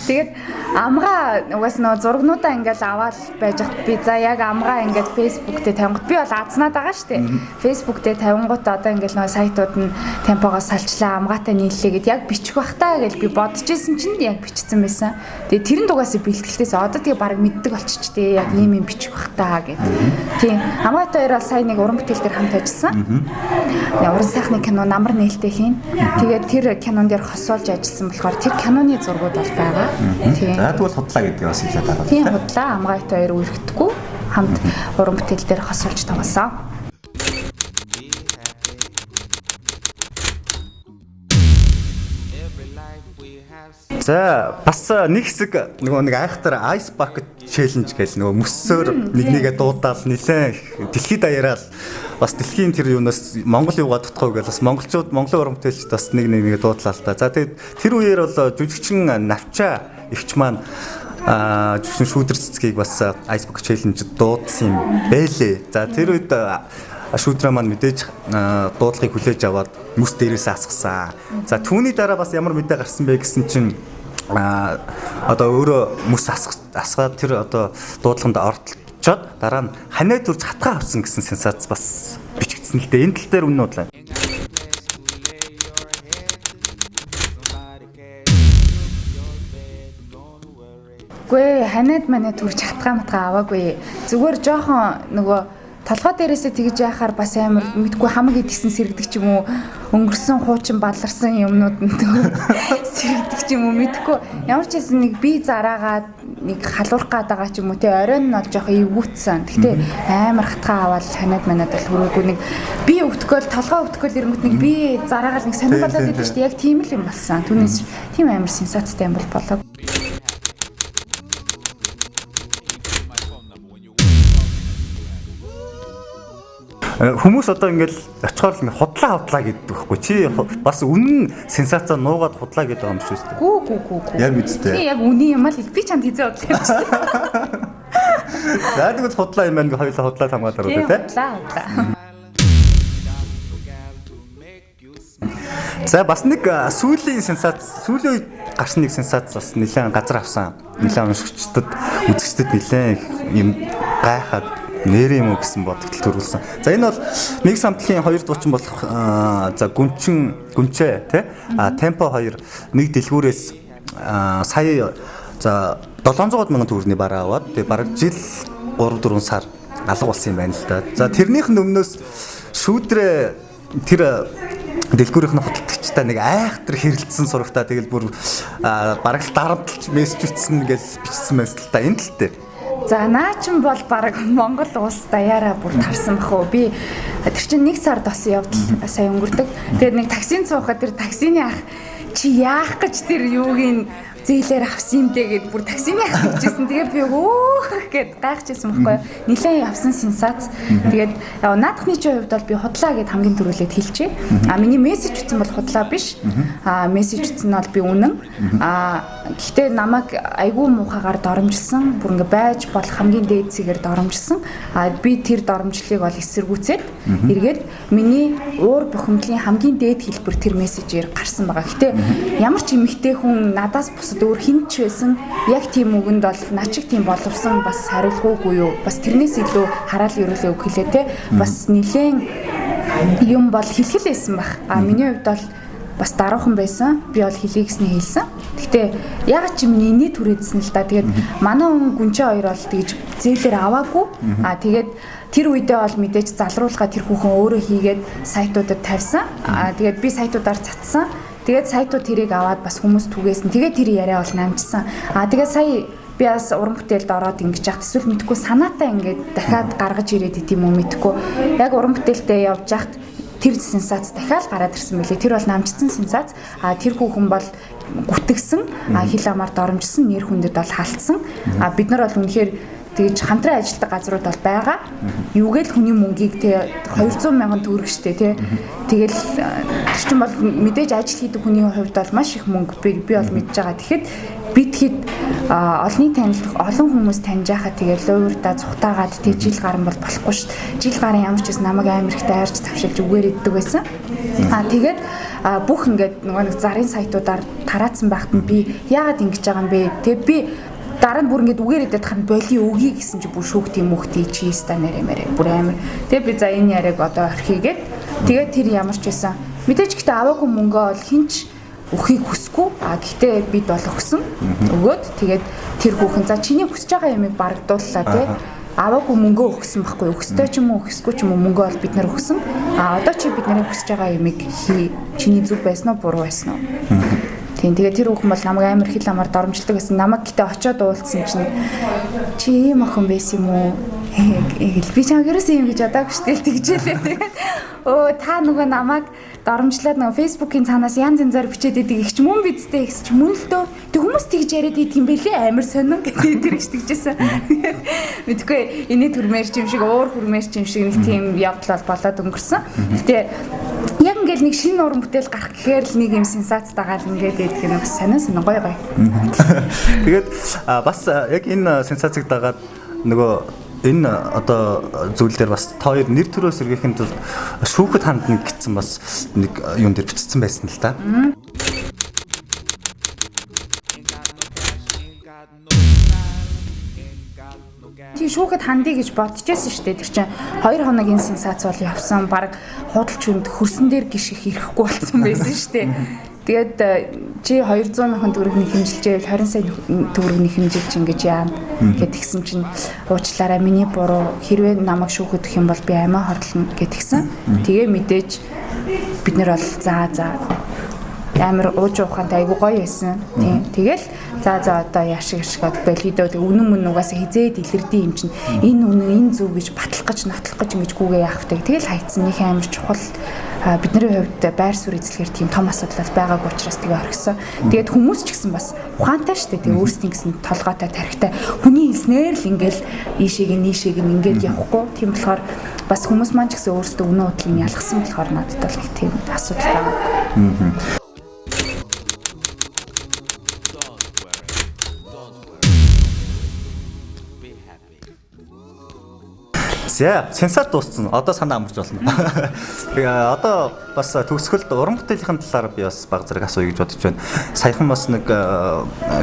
Тэгээд амгаа угаас нөгөө зургнуудаа ингээл аваад байж хат би за яг амгаа ингээд Facebook дээр тавингот би бол азнаад байгаа шүү дээ. Facebook дээр тавингууд одоо ингээл нөгөө сайтууд нь темпогоос салчлаа амгаатай нийллээ гэд яг бичих бах таа гэж би бодож исэн чинь яг бичсэн байсан. Тэгээд тэрэн дугаас бэлтгэлтээс одоо тэгээ баг мэддэг болчих тээ яг ийм юм бичих бах таа гэд. Тийм амгаатай хоёр бол сая нэг уран бүтээл дээр хамт ажилласан. Уран сайхны кино намар нээлттэй хийн. Тэгээд тэр кинон дээр хосуулж ажилласан болохоор тэр киноны зургууд бол байгаа. Тийм. За тэгвэл худлаа гэдгийг бас хэлээд байгаа. Тийм худлаа амгаатай хоёр үерхдэггүй хамт уран бүтээл дээр хосуулж тоглосон. За бас нэг хэсэг нөгөө нэг айхтар Ice Bucket Challenge гэл нөгөө мөссөөр нэг нэгэ дуудаал нилээн дэлхийд даяараа бас дэлхийн тэр юунаас Монгол юугаа дотгоо гэл бас монголчууд Монголын уран бүтээлчд бас нэг нэгэ дуудлаа л та. За тэгээд тэр үеэр бол жүжигчин Навчаа эгч маань жүжигчин шүүдэр цэцгийг бас Ice Bucket Challenge дуудсан юм бэлээ. За тэр үед шүүдрээ маань мэдээж дуудлагыг хүлээж аваад мөс дээрээсээ асгасан. За түүний дараа бас ямар мэдээ гарсан бэ гэсэн чинь одоо өөрөө мөс асгаад тэр одоо дуудлаганд оролцоод дараа нь ханаа төрж хатгаа авсан гэсэн сенсац бас бичигдсэн л дээ. Энэ тал дээр үнэн удлаа. Үгүй ханаад манай төрж хатгаа матгаа аваагүй. Зүгээр жоохон нөгөө толгой дээрээсээ тэгж яхаар бас амар мэдгүй хамаг идсэн сэргэдэг ч юм уу өнгөрсөн хуучин баларсан юмнууд нь сэргэдэг ч юм уу мэдгүй ямар ч байсан нэг би зараагаад нэг халуурах гад байгаа ч юм уу те оройн нь бол жоохон эвгүүцсэн. Гэхдээ амар хатгаа аваад ханаад манад бол хүрээгүй нэг би өвтгөөл толгой өвтгөөл ирэнгүүт нэг би зараагаад нэг сонир болоод идэв шүү дээ. Яг тийм л юм болсон. Түүнээс тийм амар сенсацтай юм бол болоог. Хүмүүс одоо ингээл очихоор л ингээ худлаа худлаа гэдэг байхгүй. Чи бас үнэн сенсацаа нуугаад худлаа гэдэг юм шүү дээ. Гүү гүү гүү гүү. Яг үсттэй. Би яг үнэн юм ал би чамд хизээ бодлоо юм чи. За тэгвэл худлаа юм байна гэ хоёулаа худлаа хамгаалаад Тийм тий. худлаа худлаа. За бас нэг сүүлийн сенсац сүүлийн үед гарсан нэг сенсац бас нэлээд газар авсан. Нэлээд уншигчдад үзэгчдэд нэлээд юм гайхаад нэр юм уу гэсэн бодогдол төрүүлсэн. За энэ бол нэг самтлын хоёр дуучин болох за гүнчин гүнчээ тий а темпо хоёр нэг дэлгүүрээс сая за 700 мянган төгрөгийн бараа аваад тэгээ бараг жил 3 4 сар алга болсон юм байна л да. За тэрнийх нь өмнөөс шүүдрээ тэр дэлгүүрийнх нь худалдагчтай нэг айхтар хэрэлдсэн сурагтаа тэгэл бүр бараг л дарамтлж мессеж бичсэн гэж бичсэн байсан л та энэ тал дээр. За наа чин бол баг Монгол улс даяараа бүр тарсан бах уу. Би тэр чинь нэг сар досон явдал сая өнгөрдөг. Тэгээд нэг таксинд суухад тэр таксины ах чи яах гэж тэр юуг нь зээлээр авсан юм дээ гэд бүр таксины ах гэжсэн. Тэгээд би хөөх гэд гайхажсэн байхгүй юу. Нилээн явсан сенсац. Тэгээд наадхны чинь хувьд бол би худлаа гэд хамгийн түрүүлээд хэлчихье. А миний мессеж утсан бол худлаа биш. А мессеж утсан нь бол би үнэн. А гэхдээ намайг айгүй муухагаар доромжилсан. Бүр ингээ байж болох хамгийн дээд цэгээр доромжилсан. А би тэр доромжлыг бол эсэргүүцээд эргээд миний уур бухимдлын хамгийн дээд хэлбэр тэр мессежээр гарсан байгаа. Гэтэ ямар ч эмэгтэй хүн надаас бусад өөр хэн ч байсан яг тийм үгэнд бол начиг тийм боловсон бас хариулахгүй юу? Бас тэрнээс илүү хараал ерөөлөө үг хэлээ те. Бас нилээн юм бол хэлхэл байсан баг. А миний хувьд бол бас даруухан байсан. Би бол хэлье гэсний хэлсэн. Гэтэ яг чи миний инээ түрээдсэн л да. Тэгээд манай хүн гүнчээ хоёр бол тэгж зээлээр аваагүй. А тэгээд тэр үедээ бол мэдээж залруулга тэр хүүхэн өөрөө хийгээд сайтуудад тавьсан. А тэгээд би сайтуудаар цацсан. Тэгээд сайтууд тэрийг аваад бас хүмүүс түгээсэн. Тэгээд тэр яриа бол намжсан. А тэгээд сая би бас уран бүтээлд ороод ингэж яхад эсвэл мэдхгүй санаатай ингээд дахиад гаргаж ирээд идэм үү мэдхгүй. Яг уран бүтээлдээ явж яхад тэр сенсац дахиад гараад ирсэн мөлий. Тэр бол намжсан сенсац. А тэр хүүхэн бол гүтгсэн, хил амаар доромжсон, нэр хүндэд бол халтсан. А бид нар бол үнэхээр тэгж хамтран ажилладаг газрууд бол байгаа. Юугээл хүний мөнгийг те 200 мянган төгрөг штэ те. Тэгэл тэр чинь бол мэдээж ажил хийдэг хүний хувьд бол маш их мөнгө би бол мэдж байгаа. Тэгэхэд бид хэд олонний танил олон хүмүүс таньж байхад тэгэл уурдаа цухтаагаад те жил гарan бол болохгүй шүү дээ. Жил гарын ямар ч гэсэн намайг амар их дайрч тавшилж үгээр иддэг байсан. А тэгээд бүх ингээд нөгөө нэг зарын сайтуудаар тараацсан байхад нь би яагаад ингэж байгаа юм бэ? Тэгээ би дараа нь бүр ингээд үгээр идэх хан боли өгье гэсэн чи бүр шүүх тийм үхтий чи ста нэрэ мэрэ бүр амар. Тэгээ би за энэ яриаг одоо орхигээд тэгээд тэр ямар ч байсан мэдээж гэхдээ аваагүй мөнгөө бол хинч өгөхийг хүсэхгүй. А гэхдээ бид бол өгсөн. Өгөөд тэгээд тэр хүүхэн за чиний хүсэж байгаа юмыг барагдууллаа тий. Аваагүй мөнгөө өгсөн байхгүй. Өгстэй ч юм уу өгсгүй ч юм уу мөнгөө бол бид нар өгсөн. А одоо чи бидний хүсэж байгаа юмыг хий. Чиний зүг байсан уу буруу байсан уу? Тийм тэгээд тэр хүүхэн бол намайг амар хил амар доромжилдог гэсэн. Намайг гэтээ очиод уулзсан чинь чи ийм охин байсан юм уу? Гэл би чамайг ерөөсөө юм гэж бодоагүй шүү дээ тэгжээлээ. Тэгээд өө та нөгөө намайг доромжлаад нөгөө Facebook-ийн цаанаас янз янзаар бичээд идэг их ч мөн бидтэй ихс ч мөн л дөө. Тэг хүмүүс тэгж яриад идэх юм бэлээ амар сонин гэдэг тэр их тэгжсэн. Мэдгүй инээ төрмээр ч юм шиг уур хүрмээр ч юм шиг нэг тийм явдал болоод өнгөрсөн. Гэтэ яг ингээл нэг шинэ уран бүтээл гарах гэхээр л нэг юм сенсац дагаал ингээд идэх юм бас сонин сонин гоё гоё. Тэгээд бас яг энэ сенсацыг дагаад нөгөө энэ одоо зүйл дээр бас та хоёр нэр төрөө сэргээхин тулд шүүхэд хандна гэсэн бас нэг юм дээр бичсэн байсан л та. Тий шүүхэд хандъя гэж бодож байсан шүү дээ. Тэр чинь 2 хоногийн сенсац бол явсан. Бараг худалч хүнд хөрсөн дээр гიშгэх ирэхгүй болсон байсан шүү дээ. Тэгээд чи 200 мянган төгрөг хэмжилжээвэл 20 сая төгрөг хэмжилж ингэж яана гэд тэгсэн чинь уучлаарай миний буруу хэрвээ намайг шүүхэд өгөх юм бол би амиа хорлоно гэд тэгсэн. Тэгээ мэдээж бид нар бол за амар ууж уухантай айгу гоё байсан. Тийм. Тэгэл за одоо яшиг яшгаад болидоо тэг үнэн мөн угаасаа хизээд илэрдийн юм чинь энэ үнэн энэ зөв гэж батлах гэж нотлох гэж ингэж гүүгээ яах вэ? Тэгэл хайцсан нэг амар чухал бидний хувьд байр суурь эзлэхээр тийм том асуудал байгаагүй учраас тэгээ орхисон. Тэгээд хүмүүс ч гэсэн бас ухаантай шүү дээ. Тэгээ өөрсдийн гэсэн толгойтой тарихтай хүний хэлснээр л ингээл ийшээг нь нийшээг нь ингээд явахгүй. Тийм болохоор Бас хүмүүс маань ч гэсэн өөрсдөө үнэн худлыг ялгсан болохоор надад бол нэг тийм асуудал байгаагүй. За, сенсор дууссан. Одоо санаа амарч болно. Тэгээ одоо бас төгсгөлд уран бүтээлийн талаар би бас баг зэрэг асууя гэж бодож байна. Саяхан бас нэг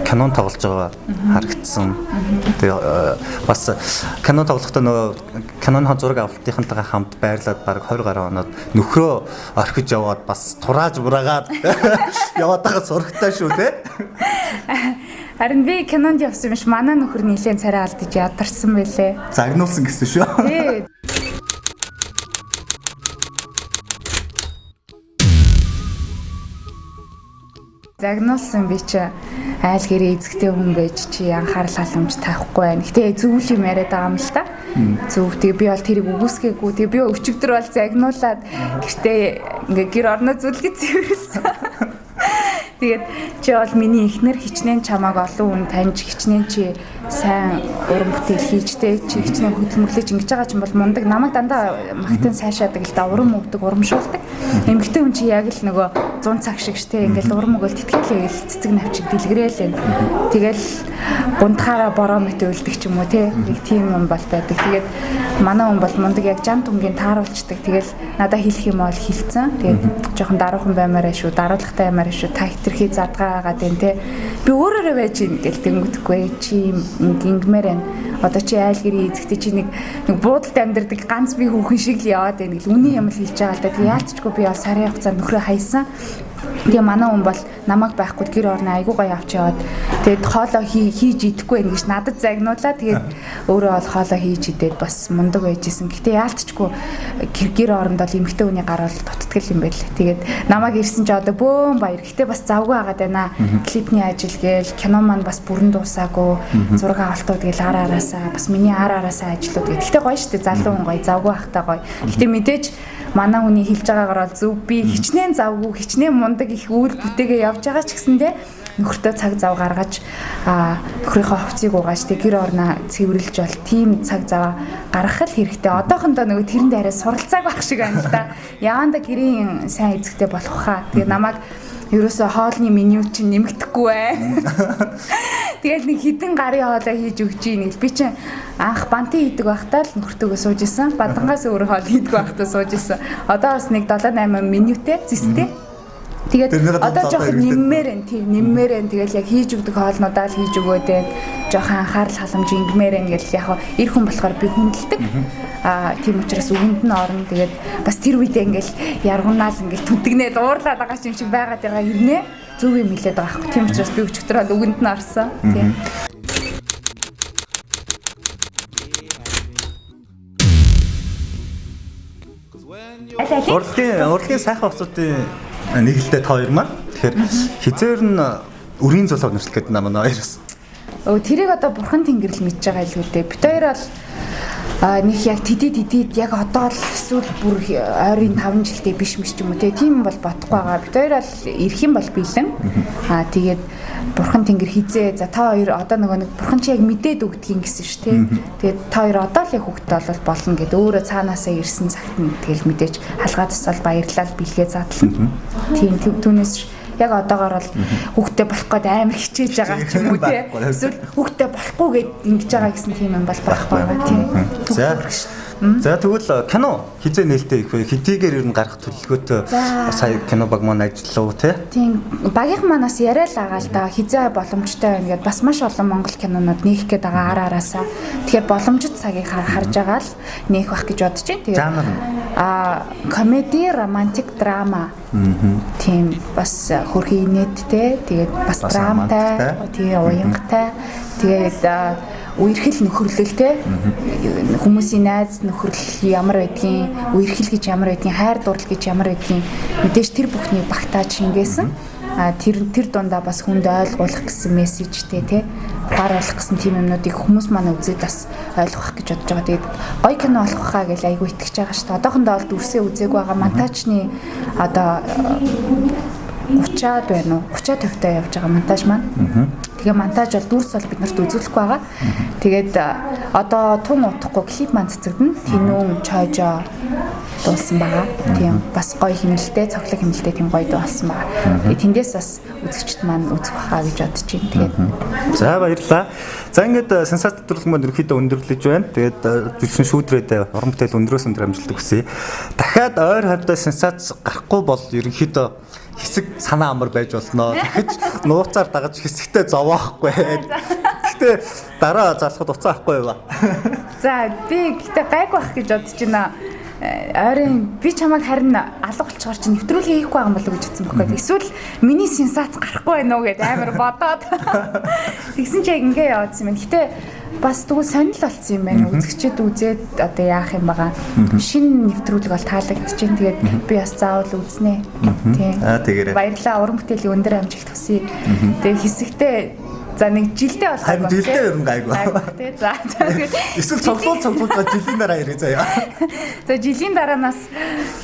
кинон тоглож байгаа харагдсан. Тэгээ бас кинон тоглохдоо нөгөө киноны зураг авалтынхантайгаа хамт байрлаад баг 20 гаруй оноод нөхрөө орхиж яваад бас турааж бураагаад яваад байгаа зурагтай шүү те. Харин би кинонд явсан юм биш. Манай нөхөр нэлээд царай алдаж ядарсан байлээ. Загнуулсан гэсэн шүү. Тий. Загнуулсан би чи айл гэрээ эзэгтэй хүн байж чи анхаарал халамж тавихгүй байна. Гэтэ зөв юм яриад байгаа юм л та. Зөв. Тэгээ би бол тэрийг үгүйсгээгүй. Тэгээ би өчигдөр бол загнуулаад гэртээ ингээ гэр орноо зүлгэж цэвэрлсэн. Тэгээд чи бол миний эхнэр хичнээн чамааг олон хүн таньж хичнээн чи сайн уран бүтээл хийжтэй чи хичнээн хөдөлмөрлөж ингэж байгаа чинь бол мундаг намайг дандаа магтан сайшаадаг л да урам өгдөг урамшуулдаг. Эмэгтэй хүн чи яг л нөгөө 100 цаг шиг штэ ингээл урам өгөөл тэтгэлээ гэл цэцэг навчиг дэлгрээл энэ. Тэгэл гундахаараа бороо мэт үлдэх ч юм уу те нэг тийм юм бол байдаг. Тэгээд манай хүн бол мундаг яг жан түнгийн тааруулцдаг. Тэгэл надаа хэлэх юм бол хэлцэн. Тэгээд жоохон даруухан баймаараа шүү, даруулгатай баймаараа шүү. Та хитрхи задгаа агаад байна те. Би өөрөөрөө байж ийн гэл тэнгүүтэхгүй чи ингэмээр байна. Одоо чи айл гэрийн эзэгтэй чи нэг буудалд амьдардаг ганц би хүүхэн шиг л яваад байна гэл үний юм л хэлж байгаа л да. Тэгээ яалтчгүй би бол сарын хугацаанд нөхрөө хайсан. Тэгээ манай хүн бол намайг байхгүй гэр орноо айгуу гоё авч яваад тэгээд хоолоо хийж идэхгүй байх гэж надад загнуулаа. Тэгээд өөрөө бол хоолоо хийж идээд бас мундаг байж исэн. Гэтэ яалтчгүй гэр оронд бол эмэгтэй хүний гар бол дутдгал юм байл. Тэгээд намайг ирсэн чи одоо бөөн баяр. Гэтэ бас завгүй агаад байна. Клипний ажил гээл кино маань бас бүрэн дуусаагүй. Зураг авалтууд гээл ар араасаа бас миний ар араасаа ажлууд гээл. Гэтэ гоё штэ залуу хүн гоё завгүй ахтай гоё. Гэтэ мэдээж манай хүний хэлж байгаагаар бол зөв би хичнээн завгүй хичнээн мундаг их үйл бүтээгээ явж байгаа ч гэсэндээ нөхөртөө цаг зав гаргаж нөхрийнхөө хувцсыг угааж тэг гэр орноо цэвэрлж бол тийм цаг зав гаргах л хэрэгтэй. Одоохондоо нөгөө тэрэнд арай суралцааг байх шиг байна л да. Яванда гэрийн сайн эзэгтэй болох хаа. Тэгээ намайг ерөөсөө хоолны меню чинь нэмэгдэхгүй байна. Тэгэл нэг хідэн гарын хоолой хийж өгч ийн гэл би чинь анх бантын хийдэг байхдаа л нөхөртөөгөө сууж исэн. Бадангаас өөр хоол хийдэг байхдаа сууж исэн. Одоо бас нэг 7 8 менютэй зэстэй. Тэгээд одоо жоохон нэммээр байна тий нэммээр байна. Тэгэл яг хийж өгдөг хоолнуудаа л хийж өгөөд байна. Жоохон анхаарал халамж ингэмээр байна гэл яг эр хүн болохоор би хүндэлдэг. Тийм учраас үгэнд нь орно. Тэгээд бас тэр үедээ ингээл яргунаал ингээл түнтгнээд уурлаад байгаа юм шиг байгаад байгаа хэрнээ зөв юм хэлээд байгаа байхгүй. Тийм учраас би өчигдөр бол үгэнд нь орсон. Тийм. Урлагийн сайхан хувцуудын нийлэлтэй та хоёр маань. Тэгэхээр хизээр нь үрийн зулаа нэршлэх гэдэг манай хоёроос. Тэрийг одоо бурхан тэнгэрл мэдж байгаа илүү дээ. Бид хоёр бол нэг яг тэдид яг одоо л эсвэл бүр ойрын 5 жилдээ биш мэж ч юм уу те тийм бол бодохгүй байгаа. Бид хоёр бол ирэх юм бол бэлэн. Тэгээд бурхан тэнгэр хизээ за та хоёр одоо нөгөө нэг бурхан чи яг мэдээд өгдгийг гэсэн шүү те. Тэгээд та хоёр одоо л яг хүүхдтэй бол болно гэд өөрөө цаанаасаа ирсэн цагт нь тэгэл мэдээж халгаа тусаал баярлал бэлгээ задлаа. Тийм түүнээс яг одоогоор бол хүүхдтэй болох гээд амар хичээж байгаа ч юм уу те. Эсвэл хүүхдтэй болохгүй гэд ингэж байгаа гэсэн тийм юм бол байхгүй байгаа тийм. За тэгвэл кино хизээ нээлттэй их вэ? Хэдийгээр ер нь гарах төлөвлөгөөтэй сая кино баг маань ажиллав те. Тийм багийнхан манаас яриа л байгаа л да. Хизээ боломжтой байна гэдээ бас маш олон монгол кинонууд нээх гээд байгаа ар араасаа. Тэгэхээр боломжит цагийг харж байгаа л нээх байх гэж бодож байна. Тэгээд жанр нь комеди, романтик, драма. Тийм бас хөрхи инээдтэй, тэгээд бас драмтай, тийм уянгатай. Тэгээд үерхэл нөхөрлөл те хүмүүсийн найз нөхөрлөл ямар байдгийг, үерхэл гэж ямар байдгийг, хайр дурлал гэж ямар байдгийг мэдээж тэр бүхнийг багтааж шингээсэн. Тэр дундаа бас хүнд ойлгуулах гэсэн мессежтэй те ухааруулах гэсэн тийм юмнуудыг хүмүүс маань үзээд бас ойлгох гэж бодож байгаа. Тэгээд гоё кино болох хаа гэж айгүй итгэж байгаа шүү дээ. Одоохондоо бол дүрсээ үзээгүй байгаа. Монтажны одоо 30-аад байна уу? 30 50-тай явж байгаа монтаж маань. Тэгээ монтаж бол дүрс бол бид нарт үзүүлэхгүй байгаа. Тэгээд одоо тун удахгүй клип маань цэцэгдэнэ. Тэнүүн чойжоо дуусан байгаа. Тийм бас гоё хэмнэлтэй, цоглог хэмнэлтэй тийм гоё дуу болсон байгаа. Тэгээд тэндээс бас үзэгчд маань үзэх байхаа гэж бодож байна. Тэгээд За баярлалаа. За ингээд сенсац нэвтрүүлэг маань ерөнхийдөө өндөрлөж байна. Тэгээд жүжигчин шүүдрээд уран бүтээл өндрөөс өндөр амжилтыг хүсье. Дахиад ойр хавьдаа сенсац гарахгүй бол ерөнхийдөө хэсэг санаа амар байж болно. Дахиж нууцаар дагаж хэсэгтээ зовоохгүй. Гэхдээ дараа залхад уцаа авахгүй ба. За би гэтээ гайг байх гэж бодож байна. Ойрын би чамайг харин алга болчихоор чи нэвтрүүлэг хийхгүй байгаа юм болов уу гэж бодсон байхгүй. Эсвэл миний сенсац гарахгүй байна уу гэд амар бодоод. Тэгсэн чи яг ингээ яваадсан юм байна. Гэтэ бас тэгвэл сонирхол болсон юм байна. Үзэгчд үзээд одоо яах юм байгаа. Шинэ нэвтрүүлэг бол таалагдчихээн. Тэгээд би бас заавал үзнэ. Тийм. Аа тэгээрэй. Баярлалаа. Уран бүтээлийн өндөр амжилт хүсье. Тэгээд хэсэгтээ за нэг жилдээ болох Харин жилдээ ер нь гайгүй. Тий. За тэгээд Эсвэл цоглуул цоглуулж жилийн дараа ирээ заяа. За жилийн дараанаас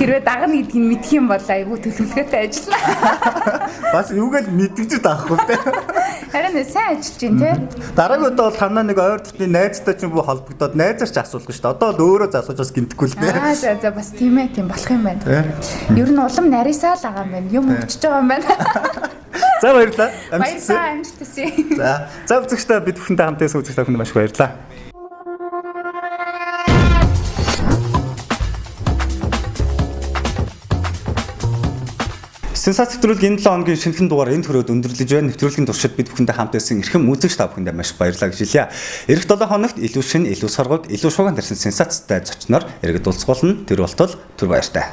хэрвээ дагна гэдгийг мэдэх юм бол айгүй төлөвлөгөөтэй ажиллана. Бас юугээл мэдгэж даахгүй те. Харин сайн ажиллаж байна тий. Дараагийн удаа бол танаа нэг ойр дотны найзтай ч юм уу холбогдоод найзаар ч асуулах шүү дээ. Одоо бол өөрөө залгаж бас гинтэхгүй л дээ. Аа за за бас тийм ээ тийм болох юм байна. Ер нь улам нарийсаа л байгаа юм байна. Юм өгчөж байгаа юм байна. За баярлалаа. Баярлалаа амжилт хүсье. За за үзэгчдээ бид бүхэнтэй хамт байсан үзэгч та бүхэнд маш их баярлалаа. Сенсац нэвтрүүлэг энэ 7 хоногийн шинэхэн дугаар энэ төрөөд өндөрлөж байна. Нэвтрүүлгийн туршид бид бүхэндээ хамт байсан эрхэм үзэгч та бүхэндээ маш их баярлалаа гэж хэлье. Ирэх 7 хоногт илүү шинэ, илүү соргог, илүү шугам тарьсан сенсацтай зочноор иргэд уулзах болно. Тэр болтол түр баяртай.